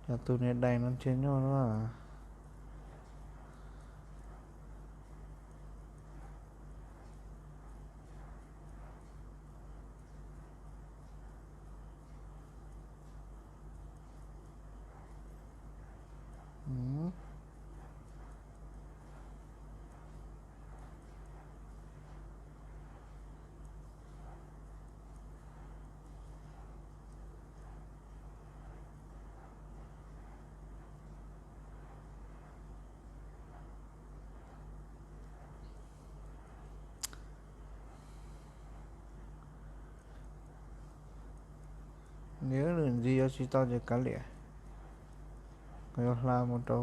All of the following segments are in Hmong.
Cov tus niag dais no ntshe nyuaj na. Nws ntxiv yuav tsis tau ces kav liam, kuv yuav hla mus rau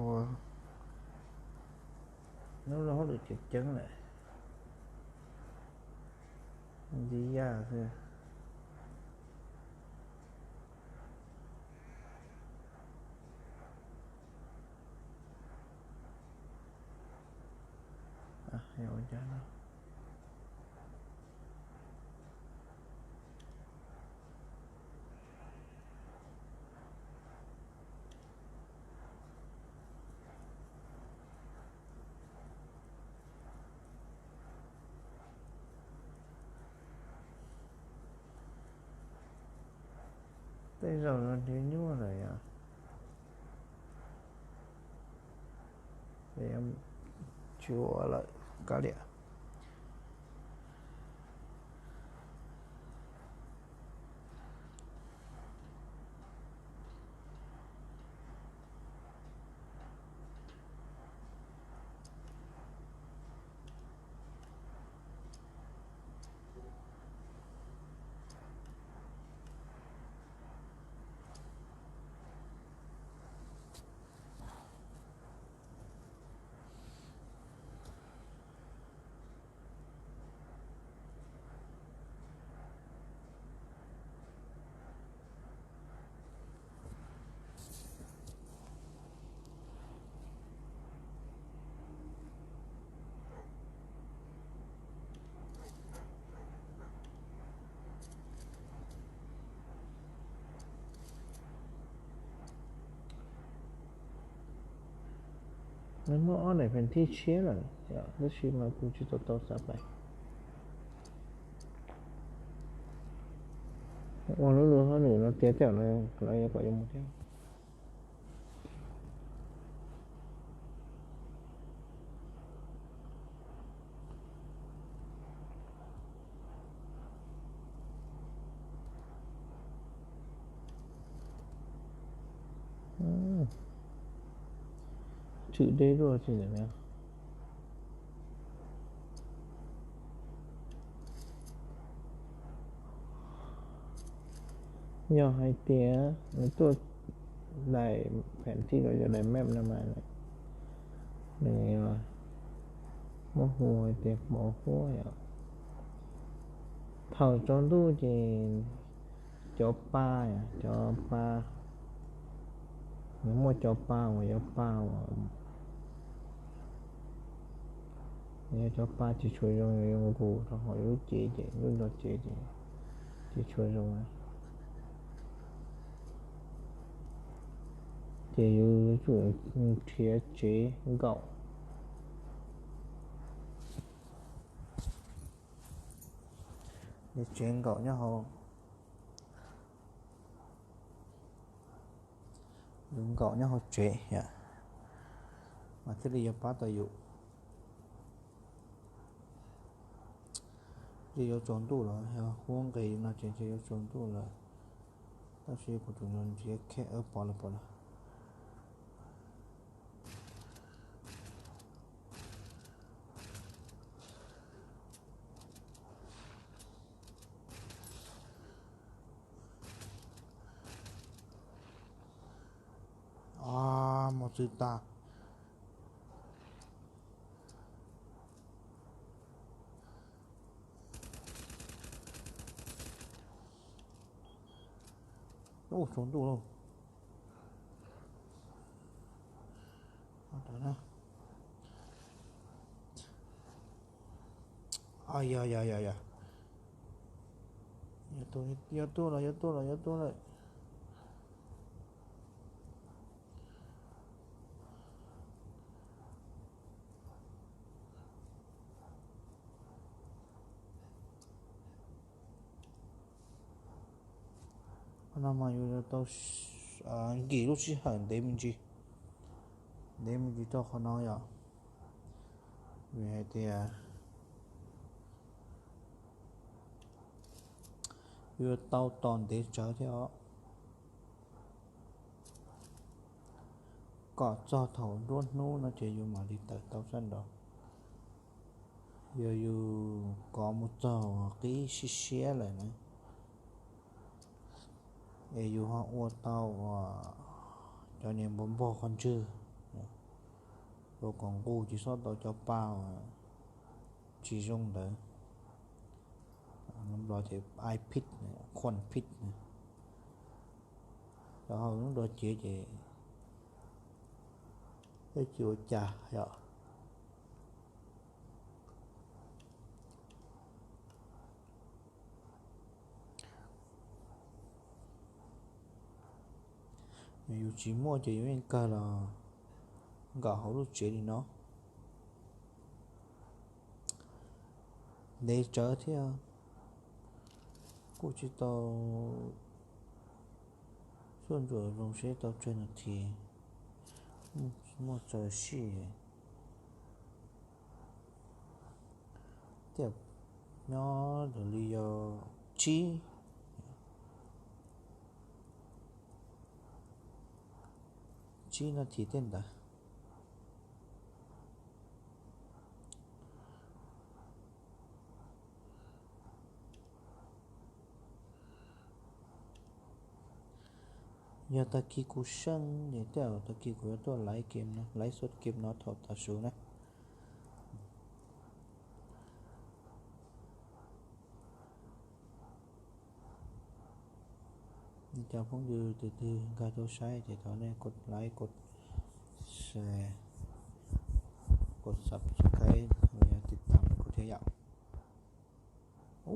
lub hauj lwm ceev ceev lawm. Ntxiv yaj xwb. Tej zaum no nws nyuaj lawm yom. Tsis ua lawm, kav liam. Nws muaj ob daim pheem thij tshiab lawm, tab sis mas kuv tsis tau tau xav pais ua lub lub hauj lwm no tiav tej zaum lawv yuav kom yuav mus thiab. Tshwm deb dua tsis ntawm no. Yog hais tias nws tuaj daim pheem thij los yog daim map no mas nws muab hu hais tias pov huab yom. Thaum tsaus ntuj ces cov pa, cov pa, nws muaj cov pa uas yog pa uas yog cov pa tsis tshua zoo, yog zoo nkaus rau hauv lub cev ces lub nrog cev ces tsis tshua zoo. Ces yus yuav tsum nrhiav tsev nkaum. Tsev nkaum nyob hauv, yus nkaum nyob hauv tsev mas thiaj li yuav pab tau yus. Ces yuav tsaus ntuj los yog huab nqis no ces ntshe yuav tsaus ntuj lawm. Tab sis kuv tseem nrhiav khe pom lawm pom lawm. Mos txwv tas. Ub, tsaus ntuj lauj. Yog yog yog yog. Yuav tuaj los yuav tuaj los yuav tuaj lawm. No mas yus yuav tau nkim lub sij hawm ntev me ntsis, ntev me ntsis rau qhov no yom. Vim hais tias yus yuav tau tos ntev tsawv thiab os, kom txog thaum nruab hnub no ces yus mam li tawm tau sab nraud. Yog yus kov mus txog qib siab siab lawm na, es yus ho ua tau cov niag npog npog qhov ntswg, ua kom nqus tsis xob tau cov pa tsis zoo ntawd. Npog ces eye pit, khuam pit, rau hauv lub nrog cev ces peb tsis ua cas yom. Yus tsis muaj ces yus yeej kawg los nkaum hauv lub tsev li no. Ntev tsawv thiab, kuj tsis tau suaj ntsuam zoo seb tau tsawg nas this, muaj txaus sij. Tiam nyob raws li yog tsib, tsib nas this tej ntawd. Yog tag kis kuv seej ces tej zaum tag kis kuv yuav tuaj laiv game no, laiv xov game no thaum tav su na. Nej cov phooj ywg tus twg nkag tuaj saib ces thov nej kov like, kov share, kov subscribe, tiv tam kuv thiab yom.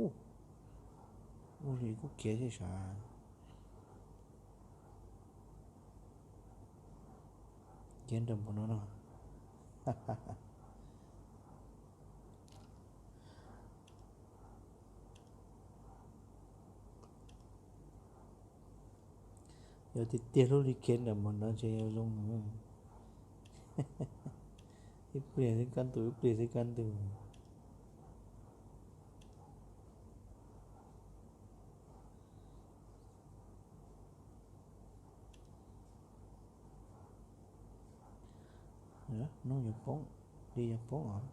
Ub, ub li kuj khiav thiab sav. Khiav nram npaum no no. Yog tiag tiag lub li khiav nram npaum no ces yog zoo. Ib pliag xwb kaj ntug, ib pliag xwb kaj ntug. Hnub yuav poob, dej yuav poob os.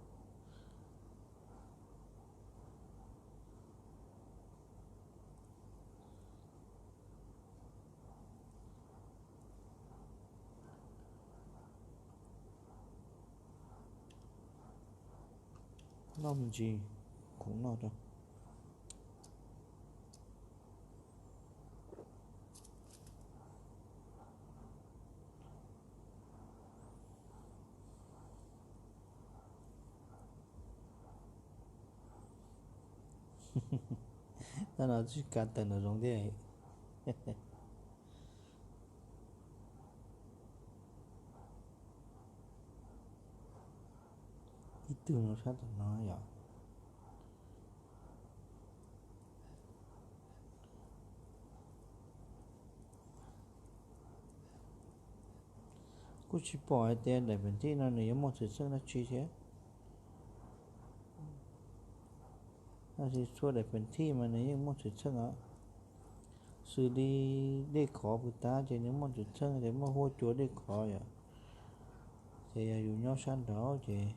Noj me ntsis, khoom noj rau. Tab no tsis kav tawm nram zoov thiab. Ib tug no sab tom no yom. Kuj tsis pom hais tias daim pem thij no nws yuav muaj xwm txheej dab tsi thiab. Tab sis txhua daim pem thij mas nws yeej muaj xwm txheej os. Xws li dej khov pus tab ces nws muaj xwm txheej tias muaj huab cua dej khov yom. Ces yog yus nyob sab nraud ces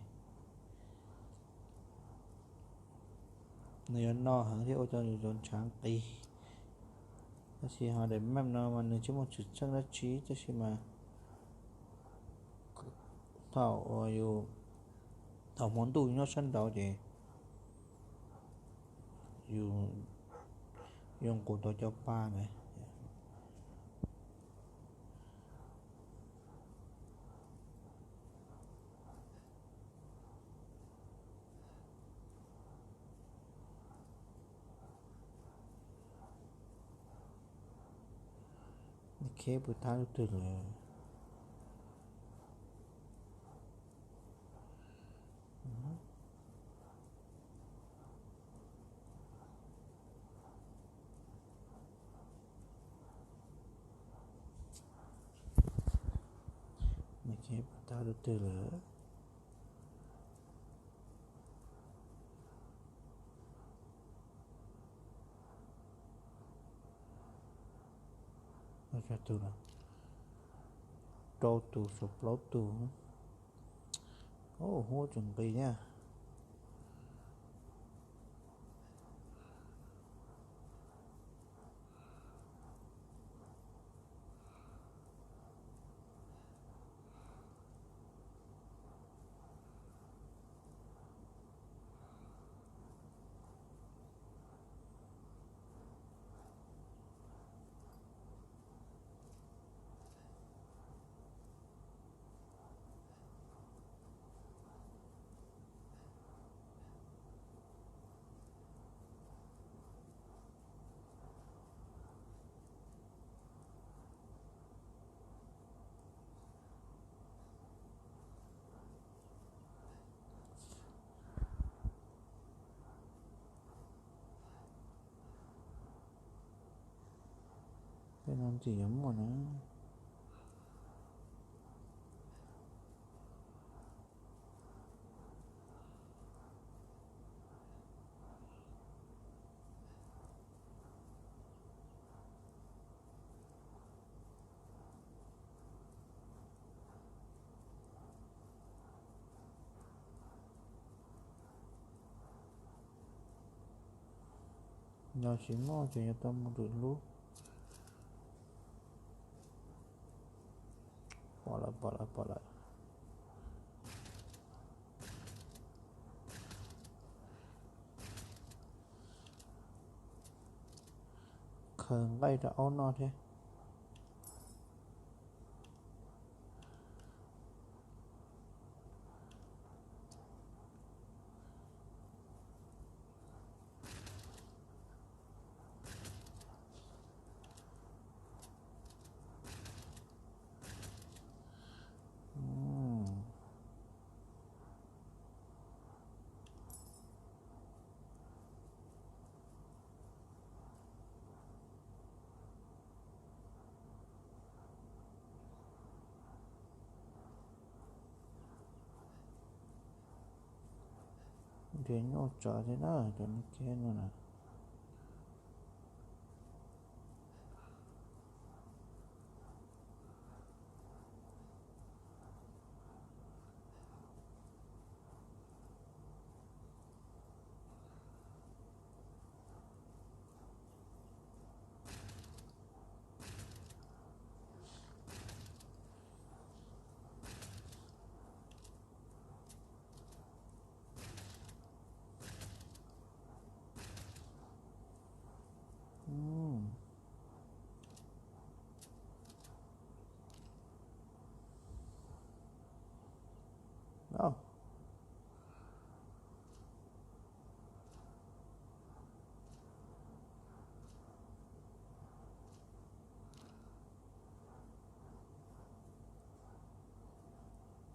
nws yuav no heev thiab ua rau yus cov ntshav qis. Tab sis ho daim map no mas nws tsis muaj xwm txheej dab tsi tab sis mas thaum uas yus, thaum hmo ntuj nyob sab nraud ces yus yuav nqus tau cov pa ntawd. Kheb pus thab lub twg lawm. Cov twg lawm? Tus no, rau tus saum plaub tus. Huab tseem nqis thiab. Tej no ntxim yuav muaj na. Yog tsis muaj ces yuav tau mus lwm lub. Pom lawm, pom lawm, pom lawm. Khaws nqaij rau aub noj thiab. Nrhiav nyuj tsawv thiab na, cov no kiag no na.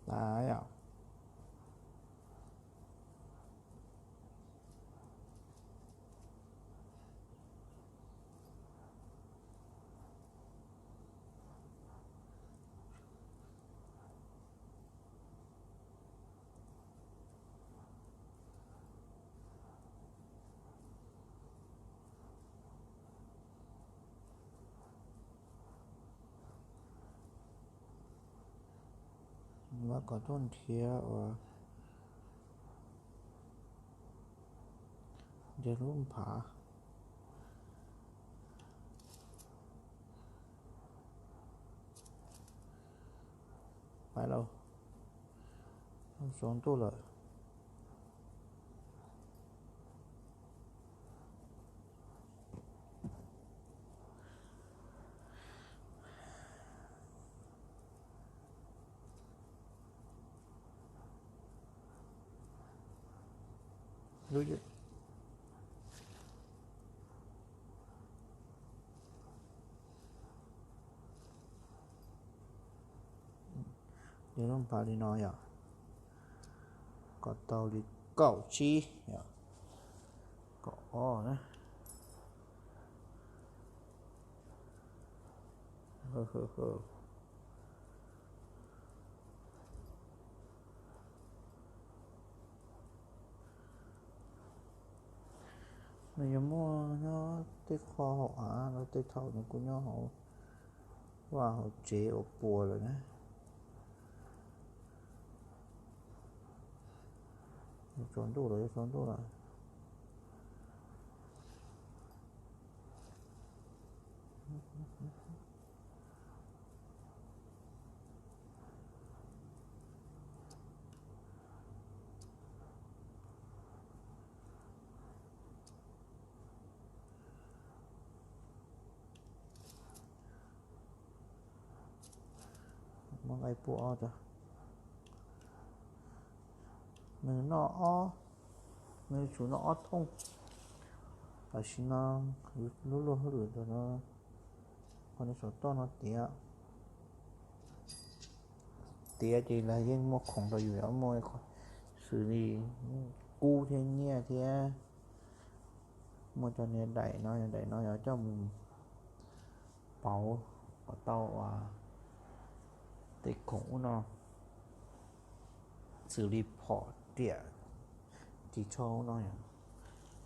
Tas yom. Mas kom tuaj nrhiav uas nrhiav lub nphav. Pais lauj, tsaus ntuj lawm. Yog lub nphav li no yom, kom tau li kaum tsib yom, kaum ob na. Nyob tej qho hauv av los tej thaum nws kuj nyob hauv vaj hauv tsev ua puas lawm na. Yuav tsaus ntuj lawm, yuav tsaus ntuj lawm. Muab nqaij pub ob tso. Nws noj ob, nws yuav tsum noj ob thooj. Tam sim no lub luag hauj lwm ntawm no, qhov nws saum toj no tiav, tiav ces lawv yeej muaj khoom rau yus, muaj xws li kub thiab nyiaj thiab, muaj cov niag daim no, daim no yuav coj mus pauv kom tau tej khoom ub no, xws li phom riam ris tsho ub no,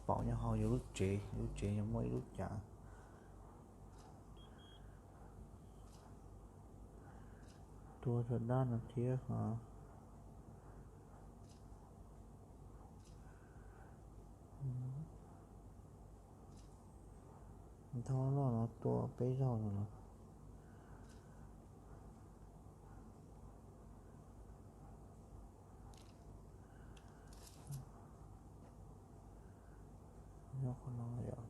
pauv nyob hauv yus lub tsev, yus lub tsev yog muaj ib lub cav. Tua rau dab no thiab hos. Nthab loj no tua peb zaug no los. Nyob qhov no yom.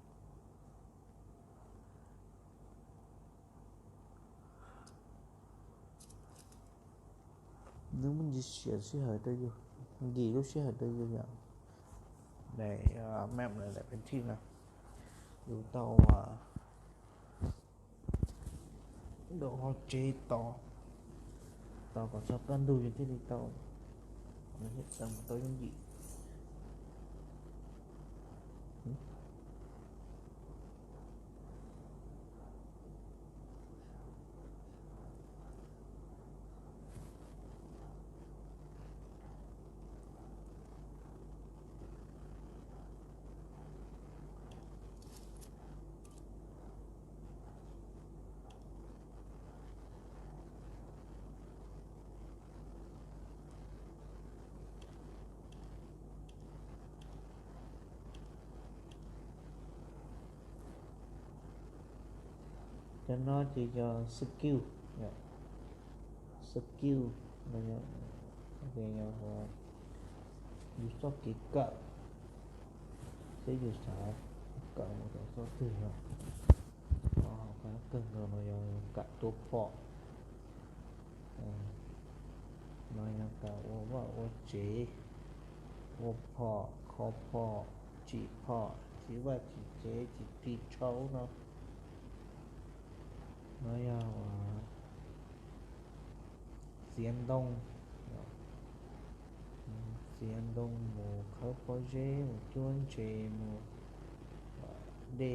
Nws muaj ntsis siav sij hawm rau yus, nkim lub sij hawm rau yus yom. Daim map, daim phev thij no yus tau ua nkaum hauv tsev tos, tos kom txog kaj ntug yus thiaj li tau, tau yooj yim. Cov no ces yog skill, skill no yog, yog yus txoj kev kawm, thiab yus xav kawm mus rau txoj twg no. Qhov kawg nkaus no yog kawm tua phom, no yog kawm ua vaj ua tsev, ua phom, kho phom, tsim phom, tsim vaj tsim tsev, tsim ris tsho no. No yog txiav ntoo, txiav ntoo mus khawb pob zeb, mus cuab ntses, mus de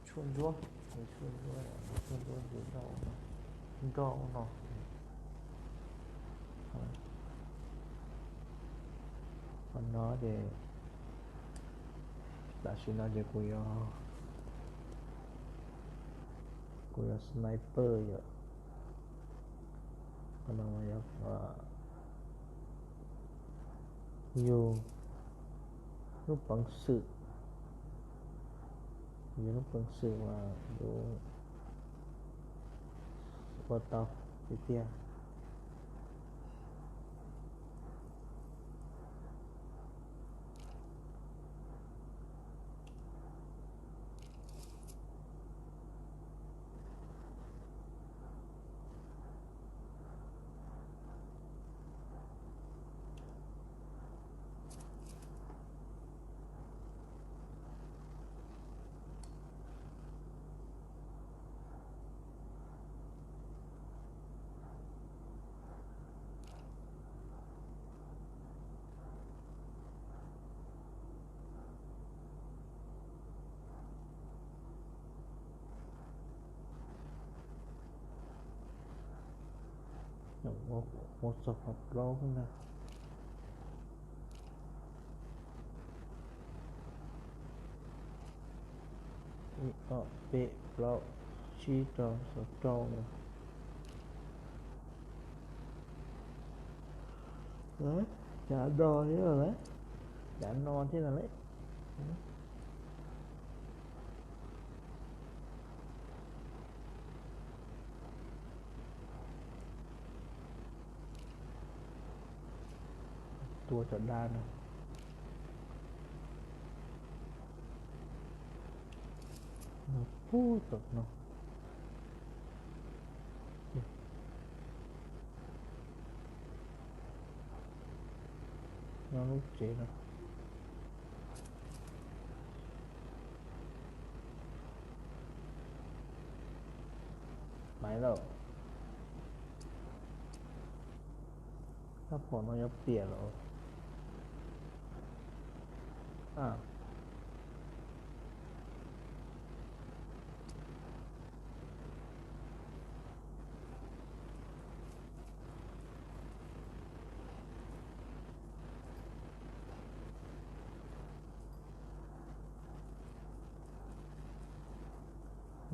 tshuaj ntsuab, tshuaj ntsuab, tshuaj ntsuab ntws nroj no. Qhov no ces tam sim no ces kuv yog, kuv yog sniper yom. Qhov no yog yus lub peev xwm, yus lub peev xwm mas yus ua tau tiag tiag. Ua txog qhov plaub na. Ib, ob, peb, plaub, tsib, rau, xaus rau lawm. Cav no thiab lawm, cav no thiab lawm. Tua cov dab no. No puag tom no. Nyob lub tsev no. Maiv lauj. Rab phom no yuav piam lawm.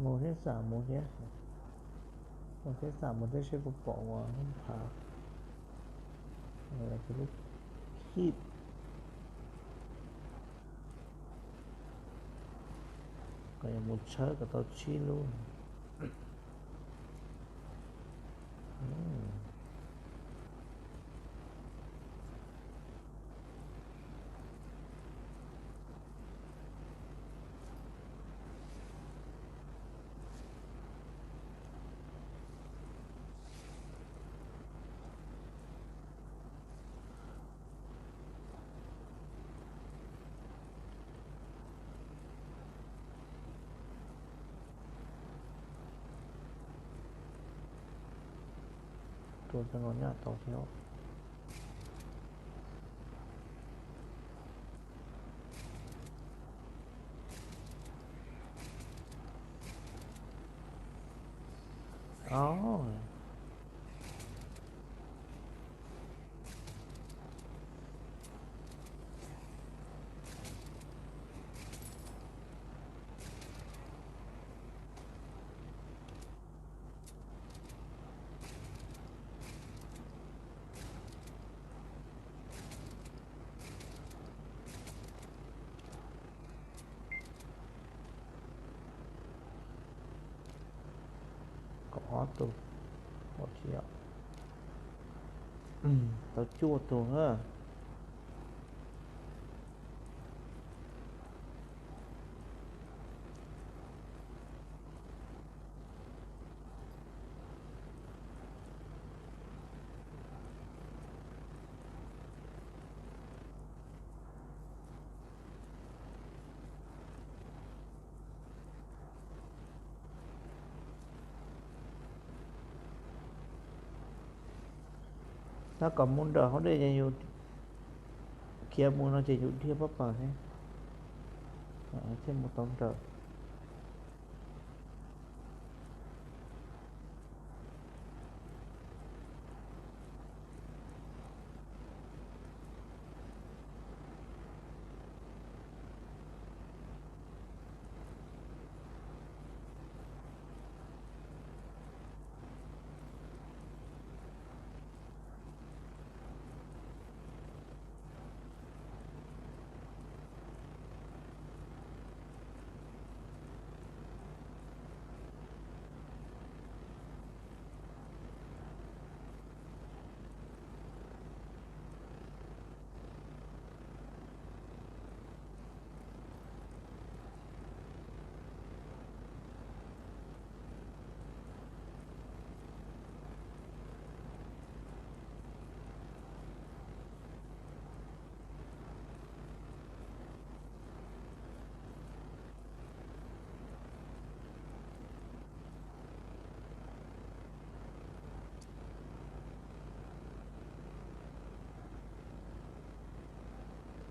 Mus thiab, xam mus thiab, mus thiab xam mus thiab seb puas pom ua lub phav, lub khib. Kom yuav mus tshawb kom tau tsib lub. Tua cov no nyaj tau thiab. Kaum ob tug, kaum tsib, tau cuaj tug na. Tab kom mus nrawm hauv dej ces yus khiav mus no ces yus dhia pab pawg thiab, thiaj mus tau nrawm.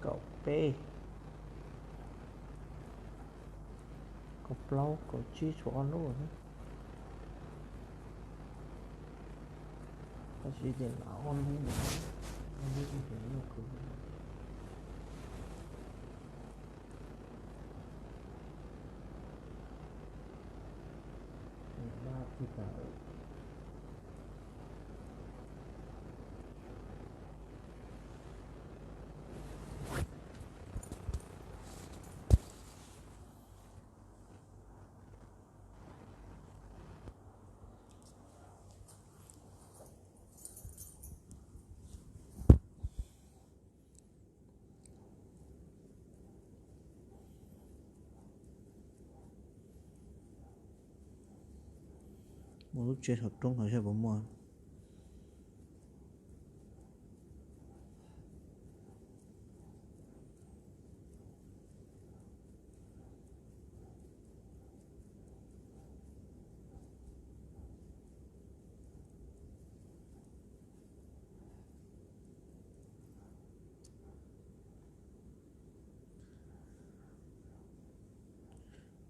Kaum peb, kaum plaub, kaum tsib, tshuav ob lub. Tab sis ces lam ob lub, ob lub ces nyuaj kawg. Mus lub tsev thaum roob thaum sab puas muaj?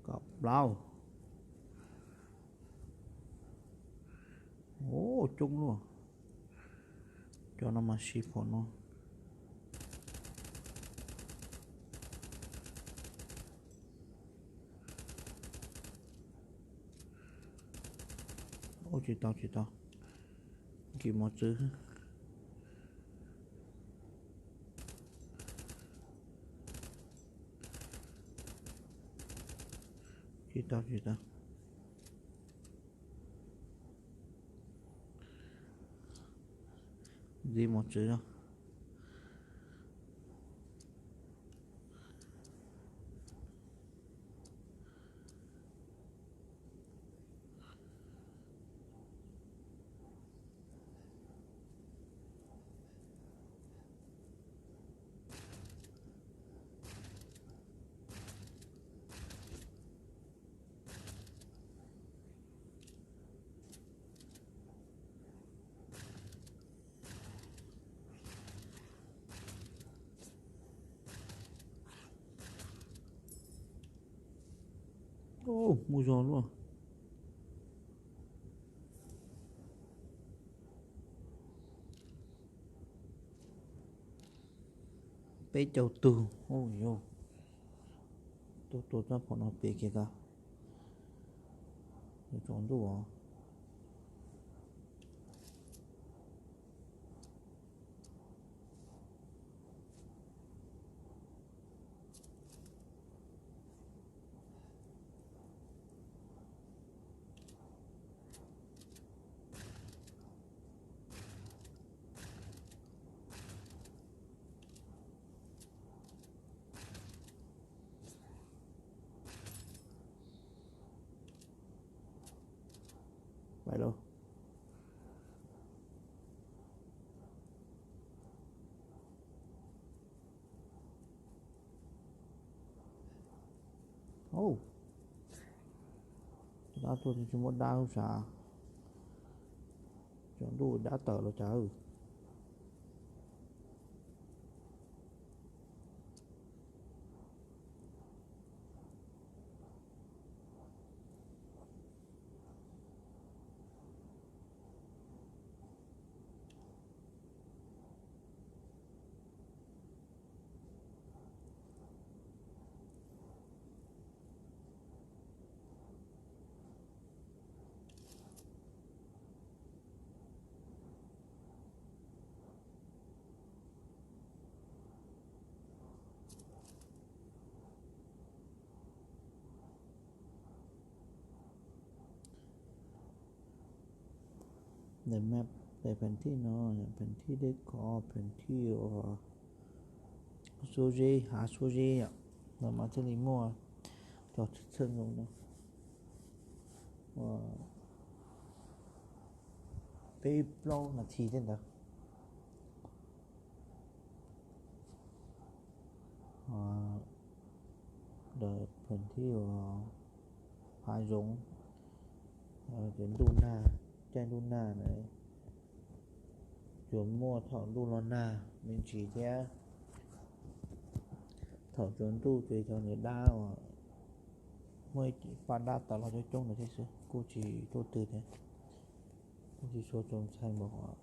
Kaum plaub. Ua coob luaj. Cov no mas siv phom no. Ua tsis tau tsis tau. Nkim mos txwv. Tsis tau tsis tau. Ntxiv mos txwv no. Ub, muaj zog luaj. Peb caug tug, ub yuj, tuaj tua txoj phom no pem kiag ko. Tsaus ntuj os. Pais lauj. Au, dab tuaj tsis muab dab ub sav. Tsaus ntuj dab tawm los cas. Daim map, daim pheem thij no, pheem thij dej khov, pheem thij uas xuab zeb, hav xuab zeb yom, no mas thiaj li muaj cov txheej zoo no. Peb plaub nas this tej ntawd. Daim pheem thij uas hav zoov, cov ntuj nag, caij ntuj nag na, tsuas muaj thaum ntuj los nag me ntsis thiab. Thaum tsaus ntuj ces cov niag dab uas muaj ib pab dab tawm los coob coob ntawd thiab xwb, kuj tsis tuaj twg thiab. Kuj tsis tshua txaus ntshai npaum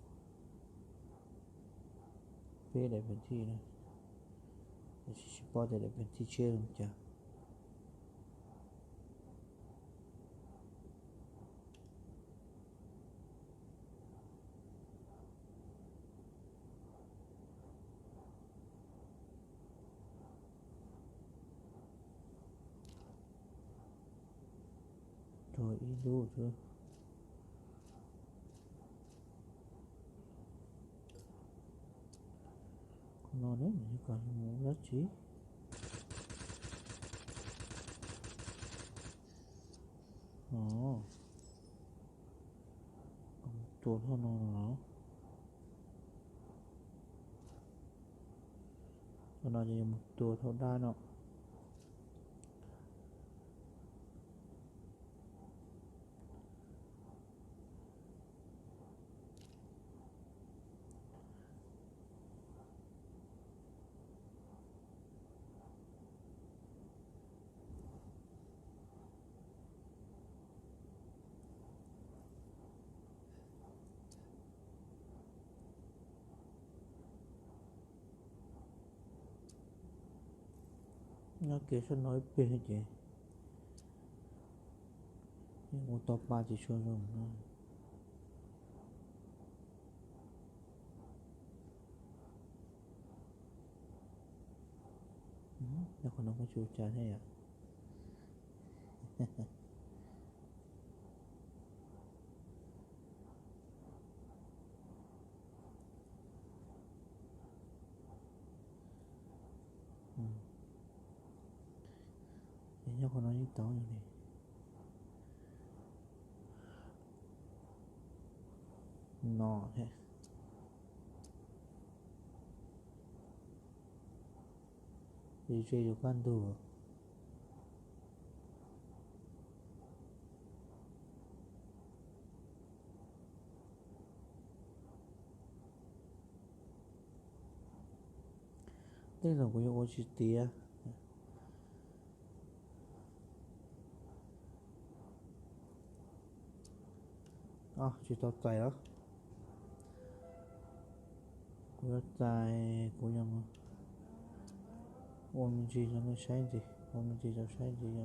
peb daim pheem thij na, tiam sis tsis paub tias daim pheem thij tshiab zoo cas. Ib lub xwb. Qhov no ne, yog kom mus dab tsi? Os, tua dhau no los? Qhov no ces yog mus tua dhau dab no. Nyob kiag sab no ib pliag ces yeej ua tau pa tsis tshua zoo no. Nyob qhov no kuj tsis ua cas thiab yom. Nyob qhov no yeej tau li no thiab. Ces ze yuav kaj ntug. Tej zaum kuv yuav ua tsis tiav. Tsis tau txais os. Kuv yuav txais, kuv yuav ua me ntsis rau nej saib ntxiv, ua me ntsis rau saib ntxiv.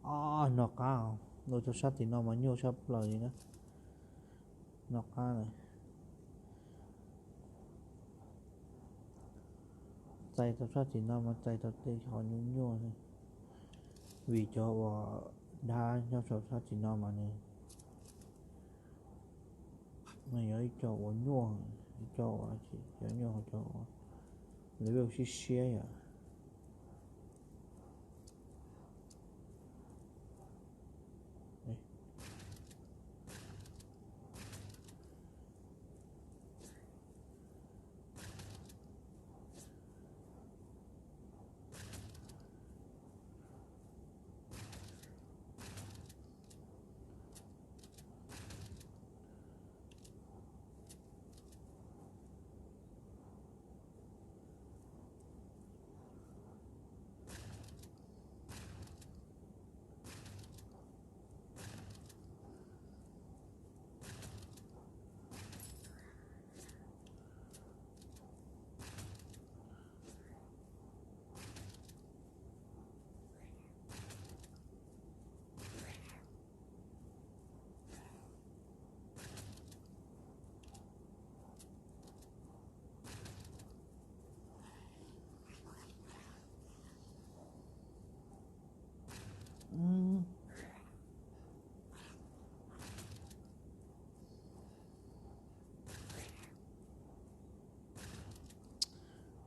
Os, noj qab, ua tau sab tim no mas nyuaj tshaj plaws li na. Noj qab lawm. Txais tau sab tim no mas txais tau tej qhov nyuaj nyuaj xwb, vim cov uas dab nyob saum sab tim no mas nws, nws yog ib co uas nyuaj, ib co uas cov nyuaj, cov uas level siab siab yom.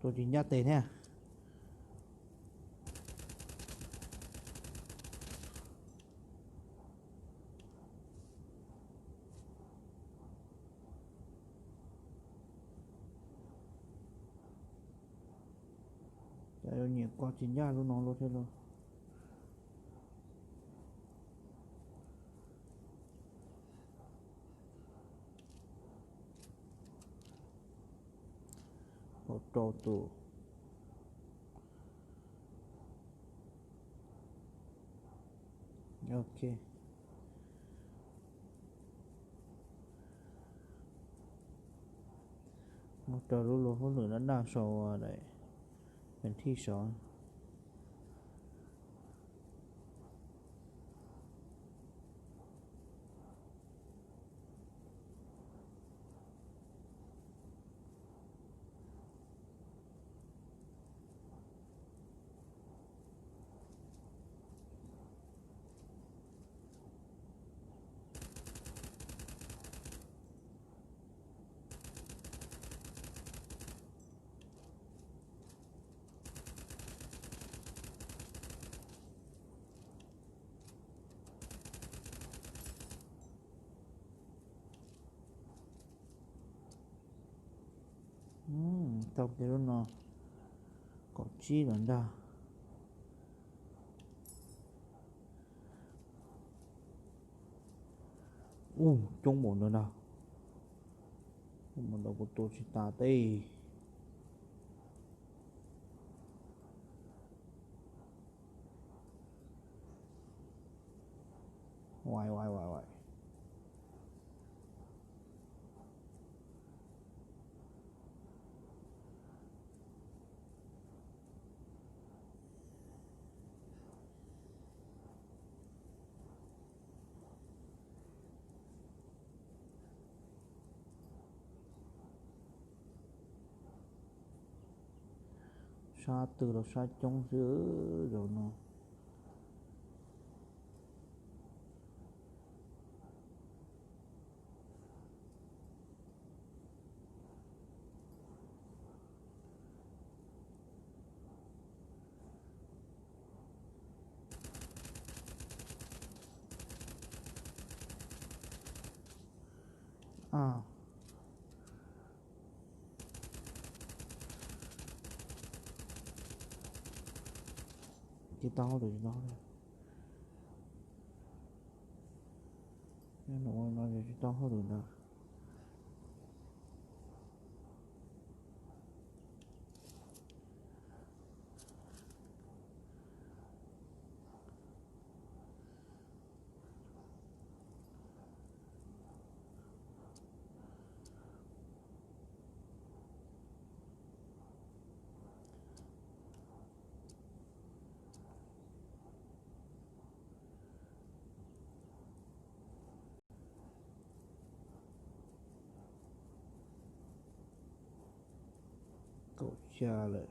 Tua tsis ncaj tes thiab. Cas yuav nyiam koj tsis ncaj lub no lub thiab lauj. Kaum rau tus. Ok. Mus rau lub luag hauj lwm dab daj saud, daim thij saud. Tau kiag lub no, kaum tsib lawm ntag. Ub, coob npaum ntawd na. Ub, mas ntawd kuv tua tsis tas teb. Sab twg los sab coob xwb zaum no. Tsis tau hauj lwm no, no tsis tau hauj lwm ntag. Kaum xya lawm.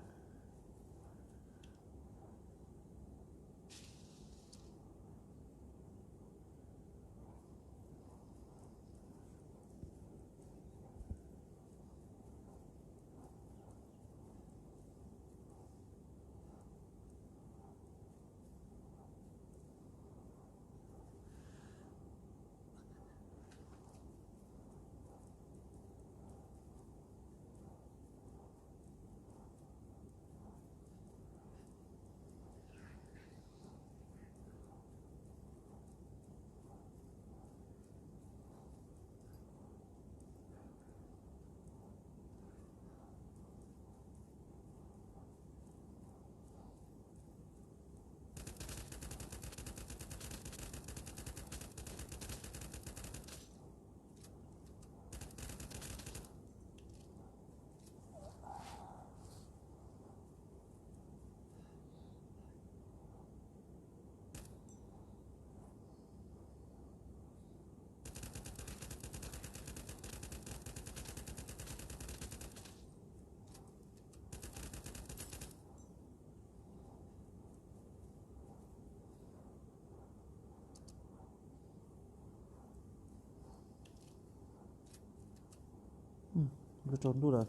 Rau ntuj lawm.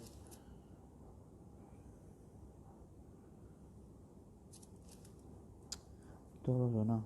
Tuag los zaum no.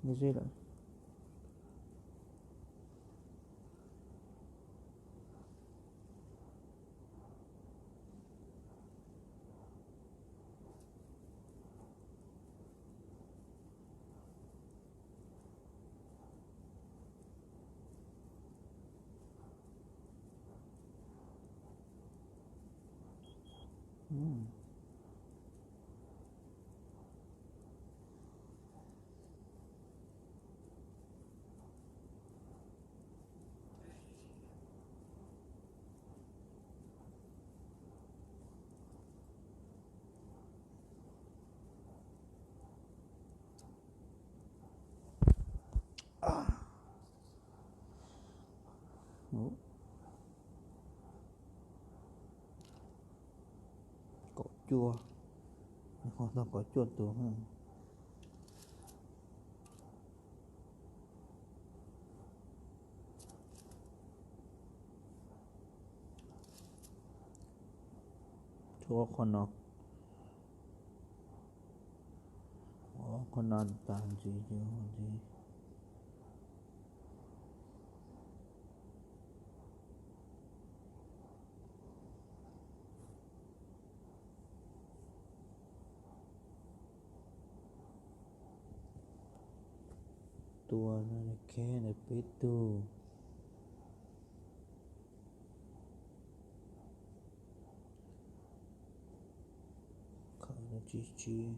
Nws ze lawm. cuaj, ho tau kaum cuaj tus. Tshuav qhov no, qhov no tas ntxiv ces ntxiv. Tua no kheb ntawm peb tug. Khaws no tsib tsib,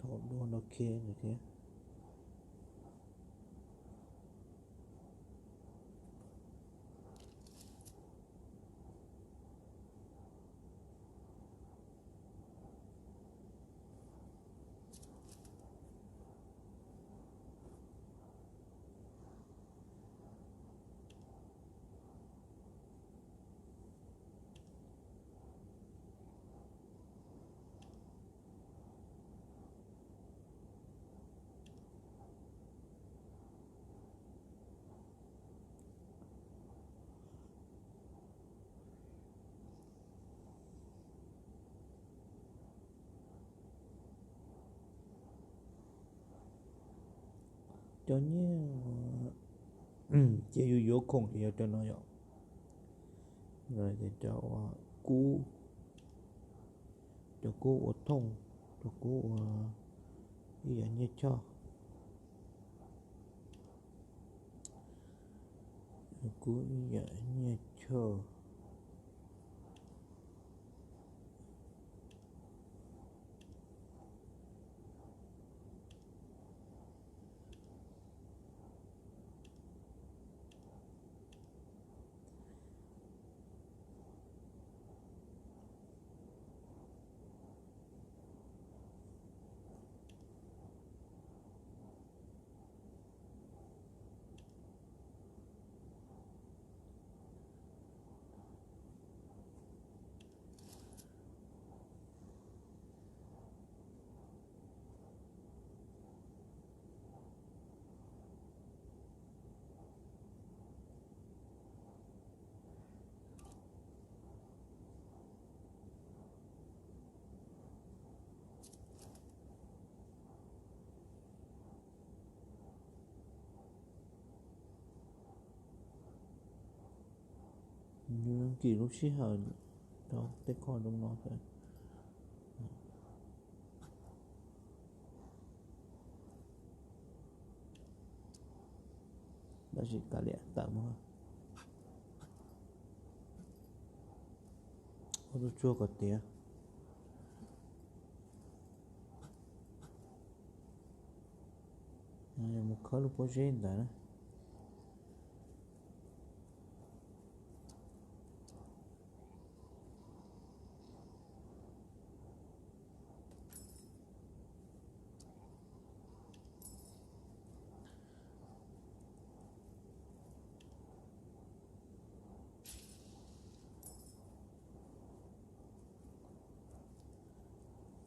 thaum duab no kheb ntawd thiab. Cov nyiaj ces yus yuav khoom ces yog cov no yom. Cov kub, cov kub ua thooj, cov kub ua ib yam nyiaj choj, kub ib yam nyiaj choj. Nws kis lub sij hawm rau tej qho zoo no. Tab sis kav liam tawm mus ua tus tsuag kom tiav. Mus khawb lub pob zeb ntawd na.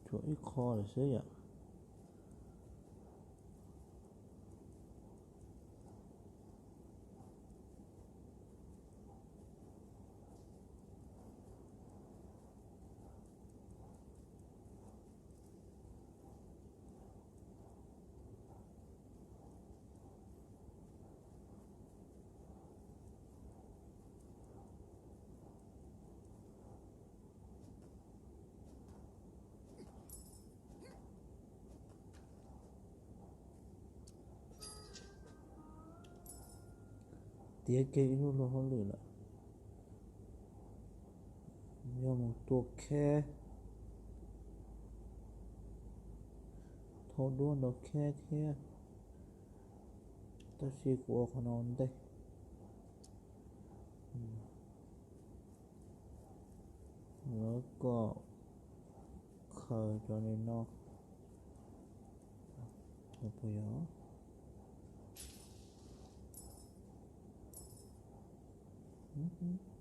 Tshuav ib qho lawm xwb yom. Tiav kiag ib lub luag hauj lwm lawm, yog mus tua kheb, thauj duab nrau kheb thiab, tab sis kuv ua qhov no ua ntej. Lawv kom khaws cov li no. Puas yog?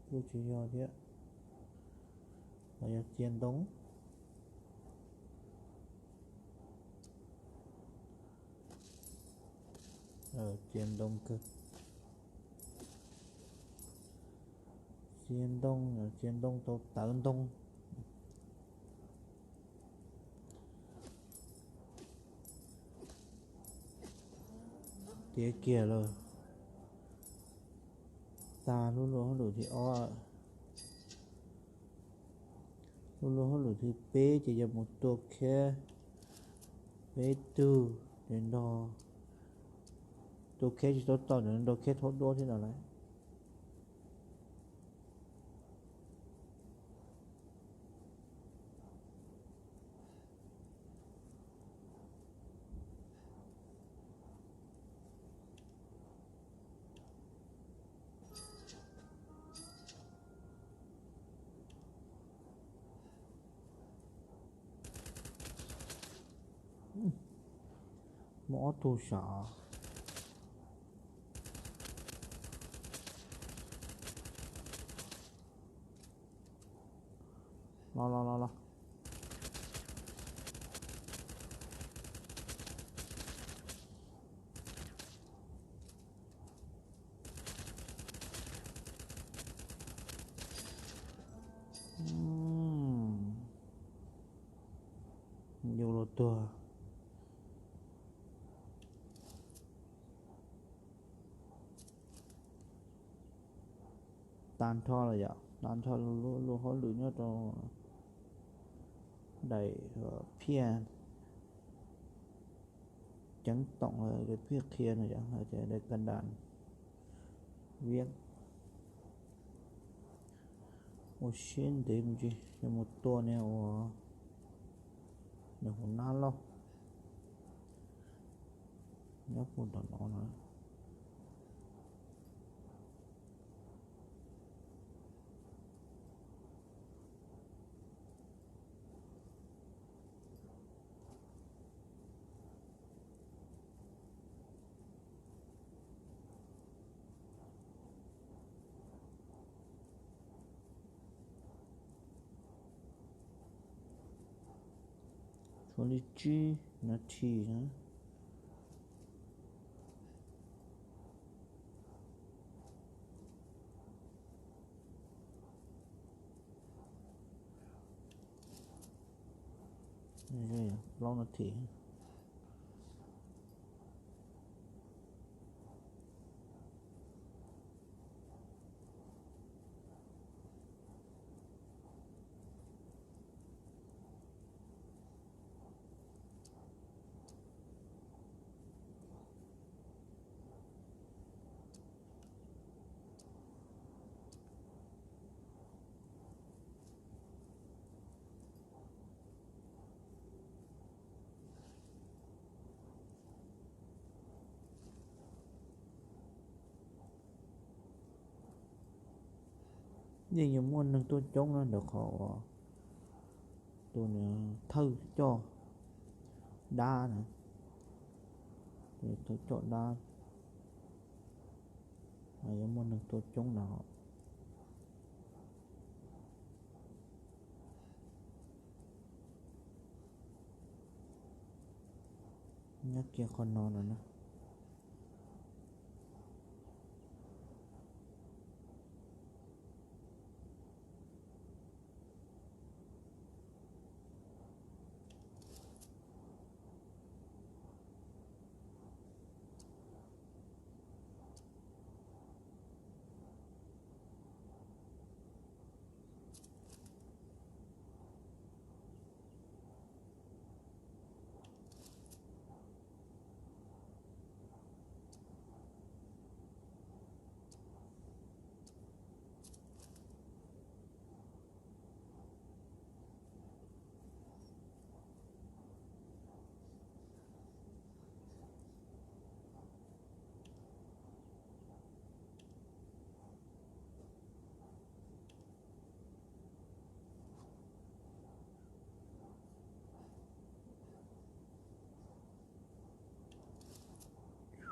Kuj tsis yog thiab. Yog txiag ntoo. Txiag ntoo kawg. Txiag ntoo, txiag ntoo tau tawv ntoo. Tiav kiag lawm. Tag lub luag hauj lwm thib ob. Lub luag hauj lwm thib peb ces yog mus tua kheb. Peb tug ces nrog tua kheb tsis tau tau, nrog kheb thaub duab thiab no lawm. Muaj ob tug sav. Los los los los. Yus los tuag. Tag nrho lawm yom, tag nrho lub luag hauj lwm nyob rau daim phiaj ceev toom, daim phiaj qhia no yom, daim ka das viab. Ua siab ntev mus tsis yog mus tua niag uas nws hauv nab loj nyob puag tom no na. Tshuav li tsib nas this na. Plaub nas this. Yeej yuav muaj neeg tuaj coob na ntawm qhov uas tus thawj coj dab na, tus thawj coj dab yuav muaj neeg tuaj coob na. Nyob kiag qhov no no na.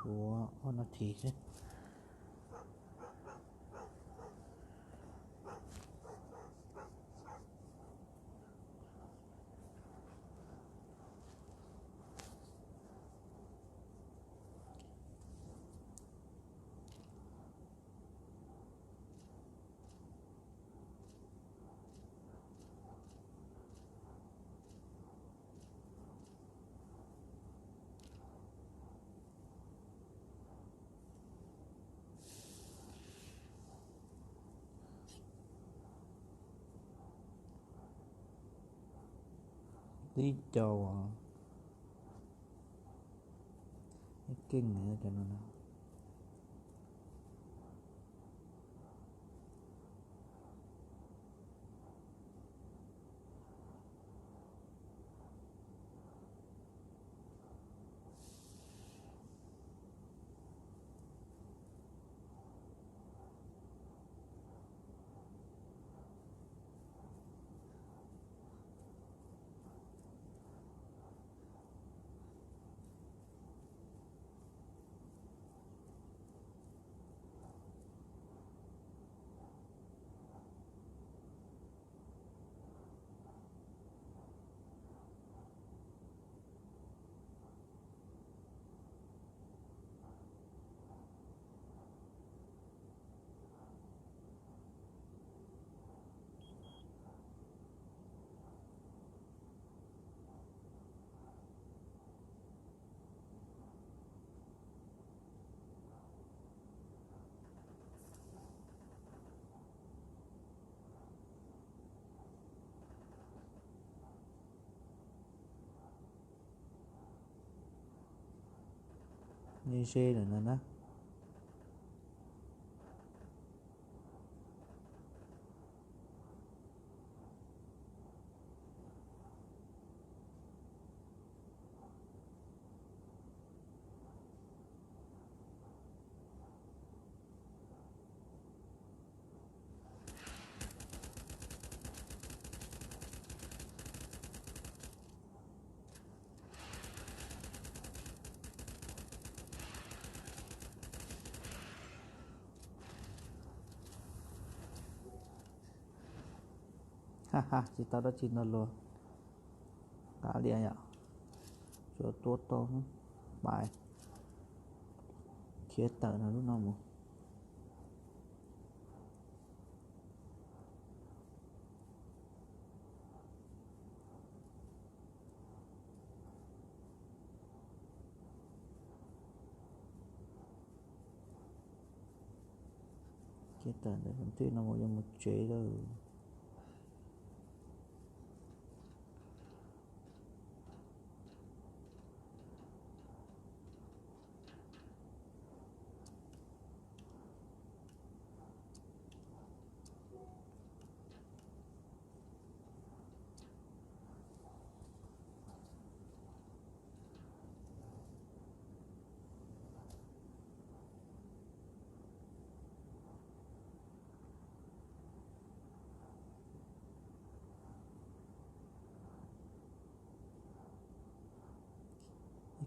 Tshuav ob nas this xwb. Tib co uas keej cov no na. Nej ze lawm no na. Ha ha, tsis tau dab tsi no luag. Qab liam yom. Tsuas tua tau pais khiav tawm no lub no mus. Khiav tawm ntawm tus tij no mus yuav mus tsev lawm.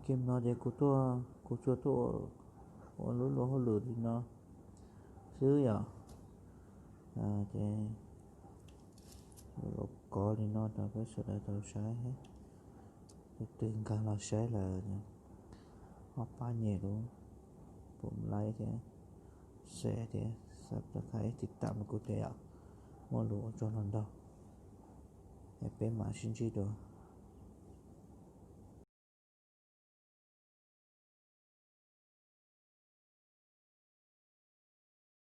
Game no ces kuv tuaj, kuv tsuas tuaj ua lub luag hauj lwm li no xwb yom. Ces los kov li no rau peb sawv daws tau saib. Tus twg nkag los saib lawm, ob pab nyem lub pum like thiab share thiab subscribe tiv tam rau kuv thiab yom. Muaj lus ua tsaug ntau ntau, es peb mam sib ntsib dua